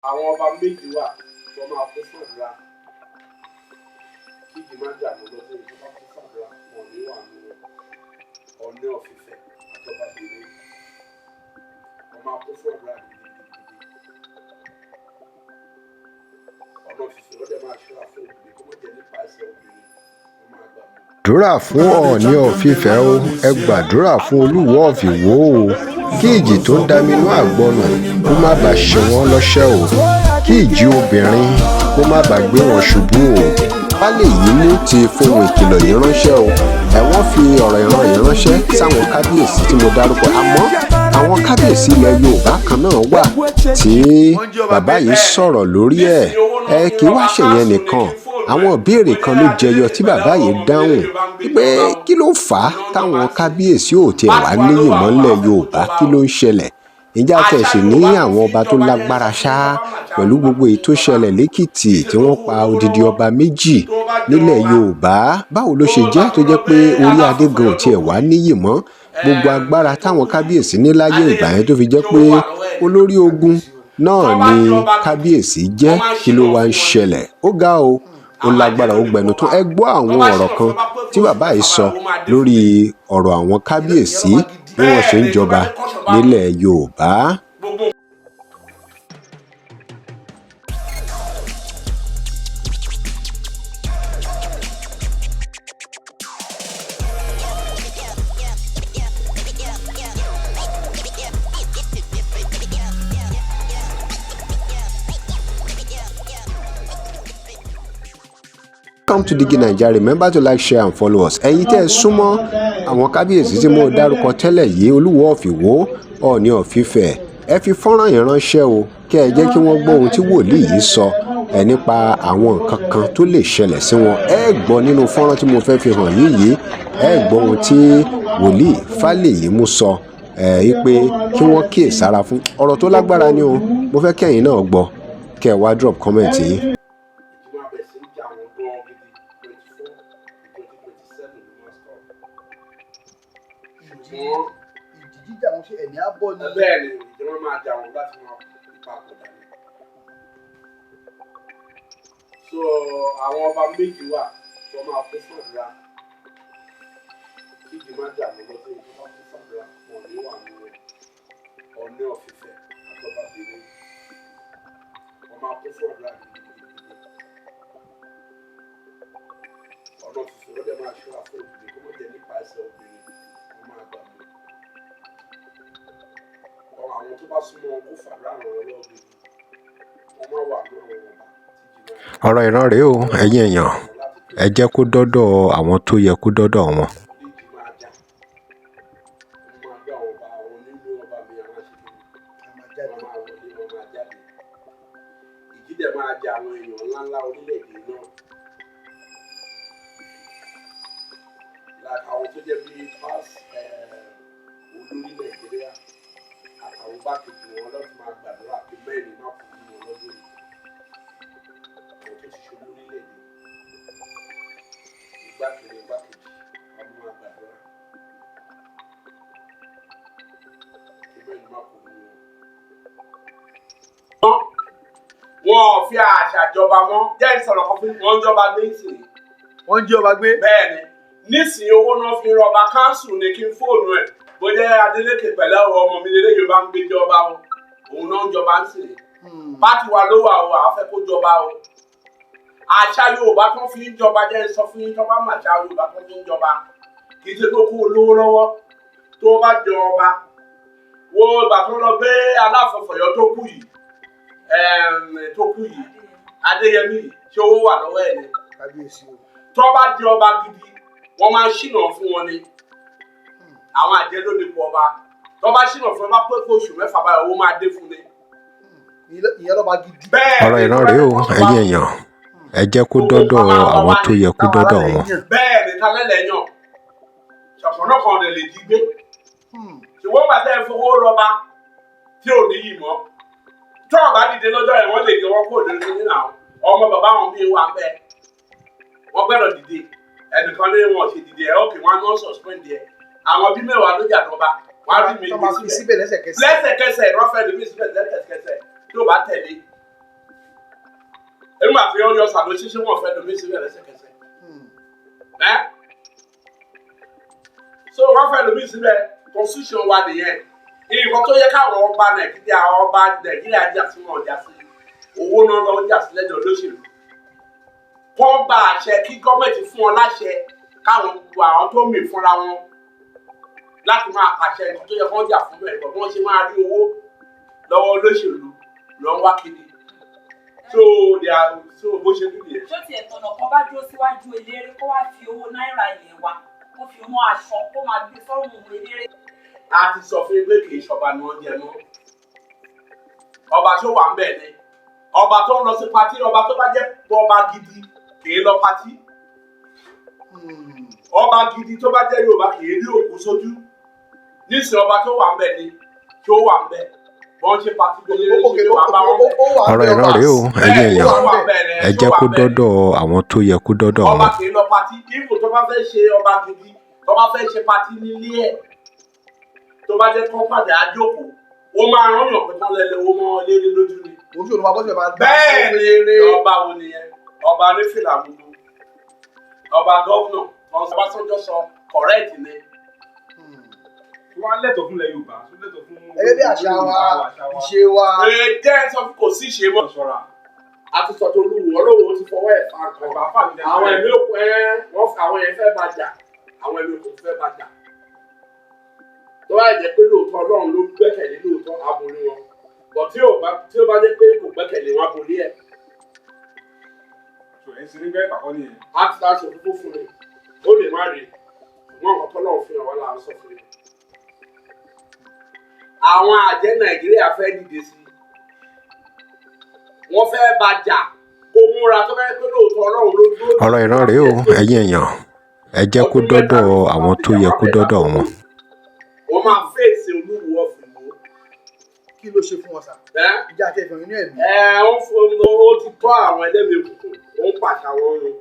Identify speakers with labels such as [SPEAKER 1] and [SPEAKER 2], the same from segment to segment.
[SPEAKER 1] Àwọn ọba méjì wà tó máa kún fún àdúrà kí ìjì má jà wọ́n lọ́dún yìí. Tó bá kún fún àdúrà, wọn ò ní wà nínú Ọọ̀ni of Ifẹ̀ àtọba Benin. Wọ́n máa kún fún àdúrà gidigidigidi. Ọọ̀ni of Ifẹ̀, ó dẹ̀ máa ṣọ́ra fún obìnrin, kó má jẹ́ nípa ẹsẹ̀ obìnrin wọ́n máa gbà mú.
[SPEAKER 2] Gbàdúrà fún Ooni of Ife o, ẹ gbàdúrà fún Olúwo of Ìwó o, kí ìjì tó ń daminú àgbọn nù kó má bàa ṣe wọ́n lọ́ṣẹ́ o, kí ìjì obìnrin kó má bàa gbé wọn ṣubú o. Fálèyìímú ti fohùn ìkìlọ̀ yìí ránṣẹ́ o. Ẹ wọ́n fi ọ̀rọ̀ ìran yìí ránṣẹ́ sáwọn kábíyèsí tí mo dárúkọ, àmọ́ àwọn kábíyèsí ilẹ̀ Yorùbá kan náà wà tí bàbá yìí sọ̀rọ̀ lórí ẹ̀. Ẹ kì í wá ṣèyẹn nìkan, àwọn ìbéèrè kan ló jẹyọ tí bàbá yìí dáhùn pé kí ló fà á táwọn kábíyèsí ò tiẹ̀ wá níyì mọ́ nílẹ̀ Yorùbá, kí ló ń ṣẹlẹ̀? Ǹjẹ́ a tẹ̀ sí ní àwọn ọba tó lágbára ṣá, pẹ̀lú gbogbo èyí tó ṣẹlẹ̀ lẹ́kìtì tí wọ́n pa odidi ọba méjì nílẹ̀ Yorùbá? Báwo ló ṣe jẹ́ tó jẹ́ pé orí adé gan ò tiẹ̀ wá níyì mọ́? Gbogbo agbára táwọn kábíyèsí ní láyé ìgbà yẹn tó fi jẹ́ pé olórí ogun náà ni kábíyèsí jẹ́, kí ló wá ń ṣẹlẹ̀? Ó ga o, ó lágbára, ó gbẹnu tán. Ẹ gbọ́ àwọn ọ̀rọ̀ kan tí bàbá yìí sọ lórí ọ̀rọ̀ àwọn kábíyèsí bí wọ́n ṣe ń jọba nílẹ̀ Yorùbá.
[SPEAKER 1] Gbogbo
[SPEAKER 2] Welcome to Digi Naija. Remember to like, share and follow us. Ẹ̀yin tẹ́ ẹ súnmọ́ àwọn kábíyèsí tí mo dárúkọ tẹ́lẹ̀ yìí, Olúwo of Ìwó, Ọọ̀ni of Ifẹ̀, ẹ fi fọ́nrán yìí ránṣẹ́ o, kẹ́ ẹ jẹ́ kí wọ́n gbọ́ ohun tí wòlíì yìí sọ ẹ nípa àwọn nǹkan kan tó lè ṣẹlẹ̀ sí wọn. Ẹ gbọ́ nínú fọ́nrán tí mo fẹ́ fi hàn yín yìí, ẹ gbọ́ ohun tí wòlíì Fálèyìímú sọ ẹ yí pé kí wọ́n kíyèsára fún. Ọ̀rọ̀ tó lágbára ni o. Mo fẹ́ kẹ́yìn náà gbọ́, kẹ́ ẹ wá drop comment yín.
[SPEAKER 1] Ìjì máa bẹ̀rẹ̀ sí í jà wọ́n gan gidi. 24 to 2027 ló máa stop, ṣùgbọ́n
[SPEAKER 3] Ìjì jíjà wọn, ṣe ẹ̀mí á bọ̀ ni?
[SPEAKER 1] Bẹ́ẹ̀ ni, ìjì wọn máa jà wọ́n láti máa ipa àpọ̀dà ni. So àwọn ọba méjì wà tó máa kún fún àdúrà kí ìjì má jà wọ́n lọ́dún yìí. Tó bá kún fún àdúrà, wọn ò ní wà nínú Ọọ̀ni of Ifẹ̀ àtọba Benin. Wọ́n máa kún fún àdúrà gidigidigidi. Ọọ̀ni of Ifẹ̀, ó dẹ̀ máa ṣọ́ra fún obìnrin, kó má jẹ́ nípa ẹsẹ̀ obìnrin wọ́n máa gbà mú. Ọ̀rọ̀ àwọn tó bá súnmọ́ wọn, kó fàdúrà ràn wọ́n lọ́wọ́ gidi, wọ́n má wà ní àwọn ọba tí jì máa
[SPEAKER 2] Ọ̀rọ̀ ìran rèé o. Ẹ̀yin èèyàn, ẹ jẹ́ kó dọ́dọ̀ àwọn tó yẹ kó dọ́dọ̀ wọn.
[SPEAKER 1] Ìjì máa jà, wọ́n máa gbé àwọn ọba, àwọn onílù ọba mi, àwọn aṣèkiri
[SPEAKER 3] A máa jáde.
[SPEAKER 1] Wọ́n máa wọlé, wọ́n máa jáde. Ìjì dẹ̀ máa jà àwọn èèyàn ńláńlá orílẹ̀-èdè náà, like àwọn tó jẹ́ bíi past olórí Nàìjíríà àtàwọn gbákejì wọn, láti máa gbàdúrà pé mẹ́rin má kú nínú wọn lọ́dún yìí. Àwọn tó ti ṣe olórílẹ̀-èdè, igbákejì, igbákejì wọn, máa gbàdúrà pé mẹ́rin má kú nínú wọn. Wọn ò fi àṣà jọba mọ́. Jẹ́ ìsọ̀rọ̀ kan fún wọn, jọba gbé ìsìn.
[SPEAKER 3] Wọ́n ń jí ọba gbé.
[SPEAKER 1] Bẹ́ẹ̀ ni, nísìnyí owó náà fi rọba káńsù ní kí n fóònù ẹ̀, bó jẹ́ Adeleke pẹ̀lú ọmọ mi lélẹ́yìn Yorùbá ń gbé jọba o, òun náà ń jọba ń sìn. Party wa ló wà o, àwọn fẹ́ kó jọba o. Àṣà Yorùbá tó fi ń jọba, jẹ́ sọ fún yín, tó bá mà àṣà Yorùbá tó fi ń jọba, kì í ṣe tó kó olówó lọ́wọ́ tó bá jọ ọba. Wo ìgbà tó lọ gbé Aláàfin Ọ̀yọ́ tó kú yìí, tó kú yìí, Adéyẹmí yìí, ṣé owó wà lọ́wọ́ ẹ̀ ni?
[SPEAKER 3] Kábíyèsí o.
[SPEAKER 1] Tó bá di ọba gidi, wọ́n máa ń ṣìnà fún wọn ni. Àwọn àjẹ́ ló nípò ọba. Tó bá ṣìnà fún ẹ, bá pé fún oṣù 6 báyìí, owó máa dé fún ni.
[SPEAKER 3] Ìyẹn lọ́ba gidi.
[SPEAKER 1] Bẹ́ẹ̀
[SPEAKER 2] Ọ̀rọ̀
[SPEAKER 1] ni.
[SPEAKER 2] ìran rèé o. Ẹ̀yin èèyàn, ẹ jẹ́ kó dọ́dọ̀ àwọn tó yẹ kó dọ́dọ̀ wọn.
[SPEAKER 1] Bẹ́ẹ̀ ni, talẹ́lẹ̀ yàn ṣọ̀pọ̀nà kan rẹ̀ lè jí gbé, ṣùgbọ́n gbàtẹ́ ẹ fowó rọba tí ò níyì mọ́, tó ọba dìde lọ́jọ́ yẹn, wọ́n lè yọ wọ́n kúrò lórí nínú àwọn ọmọ bàbá wọn bíi wà bẹ́ẹ̀. Wọ́n gbẹ́dọ̀ dìde. Ẹnìkan ní wọn ò ṣe dìde ẹ̀, ókè, wọn á ní suspend ẹ̀. Àwọn bíi 10 ló jà dọ́ba, wọn á rí mi
[SPEAKER 3] Tó máa fi
[SPEAKER 1] síbẹ̀
[SPEAKER 3] síbẹ̀ lẹ́sẹ̀kẹsẹ̀.
[SPEAKER 1] Lẹ́sẹ̀kẹsẹ̀, wọ́n fẹ́ lómi síbẹ̀ lẹ́sẹ̀kẹsẹ̀ tí ò bá tẹ̀lé. Nígbà tí wọ́n yọ Sanusi, ṣé wọ́n fẹ́ lómi síbẹ̀ lẹ́sẹ̀kẹsẹ̀? Ẹ́ so wọ́n fẹ́ lómi síbẹ̀. Constitution wa nìyẹn. Nǹkan tó yẹ káwọn ọba Nàìjíríà, àwọn ọba Nàìjíríà jà sí, wọn jà sí owó náà lọ jà sí lẹ́jọ́ olóṣèlú. Kọ́ gba àṣẹ kí gọ́ọ̀mẹ̀ntì fún wọn láṣẹ, káwọn gbogbo àwọn tó mì fúnra wọn láti máa pàṣẹ. Nǹkan tó yẹ kó jà fún bẹ́ẹ̀ bọ̀, bí wọ́n ṣe máa rí owó lọ́wọ́ olóṣèlú lọ́ ń wá kiri. So they are so bó ṣe rí nìyẹn.
[SPEAKER 4] Ṣó tiẹ̀ tọ̀nà kan bá dúró síwájú eléré, kó wá fi owó náírà ilé wa, kó fi mọ́ aṣọ, kó máa gbé sọ́rùn eléré?
[SPEAKER 1] A ti sọ fún yín pé kì í ṣọba ni wọ́n jẹ mọ́. Ọba tó wà ń bẹ̀ ni ọba tó ń lọ sí party. Ọba tó bá jẹ́ ọba gidi kì í lọ party. Ọba gidi tó bá jẹ́ Yorùbá kì í rí òkú sójú. Nísìnyí, ọba tó wà ń bẹ̀ ni tó wà ń bẹ̀ wọ́n ṣe party gbélé ṣe wà bá wọn bẹ̀.
[SPEAKER 2] Ọ̀rọ̀ ìran rèé o, ẹ̀yin èèyàn, ẹ jẹ́ kó dọ́dọ̀ àwọn tó yẹ kó dọ́dọ̀
[SPEAKER 1] Ọba
[SPEAKER 2] wọn.
[SPEAKER 1] kì í lọ party. Ibò tó bá fẹ́ ṣe ọba gidi, tó bá fẹ́ ṣe party nílé ẹ̀, tó bá jẹ́ kó pàdé àjókòó, ó máa rán yàn pé kán lẹ́lẹ́ owó mọ́ léré lójú ni.
[SPEAKER 3] Òun ṣòro máa bọ́ síbẹ̀ máa gbá.
[SPEAKER 1] Bẹ́ẹ̀ ni. Ọba wo nìyẹn? Ọba onífìlà gbogbo, ọba governor Ọbásanjọ́ sọ correct ni.
[SPEAKER 5] Wọ́n á lẹ́tọ̀ọ́ fún ilẹ̀ Yorùbá tó lẹ́tọ̀ọ́ fún.
[SPEAKER 3] Gẹ́gẹ́ bí àṣà wa, ìṣe wa.
[SPEAKER 1] Ẹ jẹ́ sọ fún kò sí ìṣe mọ́.
[SPEAKER 5] Ṣọ́ra.
[SPEAKER 1] Àti sọ tó lúwo ọlọ́wọ́ ti fọwọ́ ẹ̀ fa nǹkan.
[SPEAKER 5] Àgbà fà mí.
[SPEAKER 1] Àwọn ẹ̀mí òkú ẹ wọ́n àwọn yẹn fẹ́ bá jà, àwọn ẹ̀mí òkú fẹ́ bá jà. Tó bá jẹ́ pé lóòótọ́ Ọlọ́run ló gbẹ́kẹ̀lé, lóòótọ́ aborí wọn bọ̀. Tí ó bá jẹ́ pé kò gbẹ́kẹ̀lé wọn, aborí ẹ̀.
[SPEAKER 5] Ẹ̀ ń sin nígbẹ́ ìpàkọ́ nìyẹn.
[SPEAKER 1] Á ti dá aṣọ fúnfún fún mi, ó lè má rí, ṣùgbọ́n nǹkan tọ́lọ́run fi hàn wá là ń sọ fún mi. Àwọn àjẹ́ Nàìjíríà fẹ́ dìde sí i, wọ́n fẹ́ bá jà. Kó múra, tó bá yẹ pé lóòótọ́ Ọlọ́run ló dúró.
[SPEAKER 2] Ọ̀rọ̀ ìran rèé o, ẹ̀yin èèyàn, ẹ jẹ́ kó dọ́dọ̀ àwọn tó yẹ kó dọ́dọ̀ wọn.
[SPEAKER 1] Wọ́n máa fèsì Olúwo of Ìwó.
[SPEAKER 3] Kí ló ṣe fún wọn sà?
[SPEAKER 1] Ẹ́
[SPEAKER 3] Ìjà àti ẹ̀fọn inú ẹ̀mí.
[SPEAKER 1] Ẹ ó fún ó ti tọ́ àwọn ẹlẹ́mìí òkùnkùn, ó ń pàṣẹ àwọn ọrùn.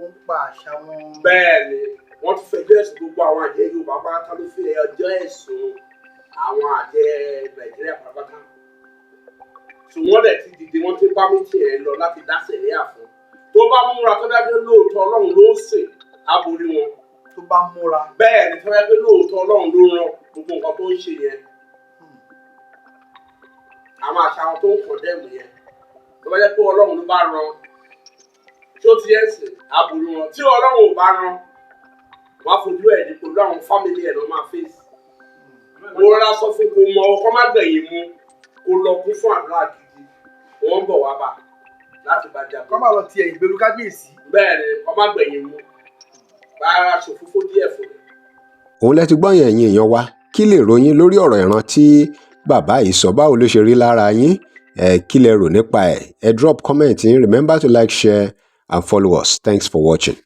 [SPEAKER 3] Ó ń pa àṣà wọn.
[SPEAKER 1] Bẹ́ẹ̀ ni, wọ́n ti fẹjọ́ ẹ̀sùn gbogbo àwọn àjẹ́ Yorùbá pátá ló fi ẹjọ́ ẹ̀sùn àwọn àjẹ́ Nàìjíríà pátápátá. Tí wọ́n dẹ̀ ti dìde, wọ́n ti bá mítì ẹ̀ lọ láti dá sẹ̀ríà fún. Tó bá múra, tó bá dé lóòótọ́ Ọlọ́run ló ń sìn, á borí wọn.
[SPEAKER 3] Tó bá múra.
[SPEAKER 1] Bẹ́ẹ̀ ni, tó bá dé lóòótọ́ Ọlọ́run ló rán gbogbo nǹkan tó ń ṣe yẹn, àwọn àṣà wọn tó ń condemn yẹn, tó bá jẹ́ pé Ọlọ́run ló bá rán tí ó ti ẹ̀sìn, á borí wọn. Tí Ọlọ́run ò bá rán, wọ́n á fojú ẹ̀ ní pẹ̀lú àwọn family ẹ̀ lọ́ máa fèsì. Mo rọra sọ fún kó mọ ọkọ má gbẹ̀yìn mu, kó lọ kún fún àdúrà gidi. Wọ́n ń bọ̀ wá bá láti bá jagun.
[SPEAKER 3] Kọ́ máa lọ tiẹ̀ ìgbèrú kábíyèsí.
[SPEAKER 1] Bẹ́ẹ̀ ni, kọ́ má gbẹ̀yìn mu rárá, ṣòfófó díẹ̀ fún mi.
[SPEAKER 2] Òun lẹ ti gbọ́ yẹn, ẹ̀yin èèyàn wa. Kí lè ròyìn lórí ọ̀rọ̀ ìran tí bàbá yìí sọ? Báwo ló ṣe rí lára yín? Ẹ kí lẹ rò nípa ẹ̀? Ẹ drop comment yín. Remember to like, share and follow us. Thanks for watching.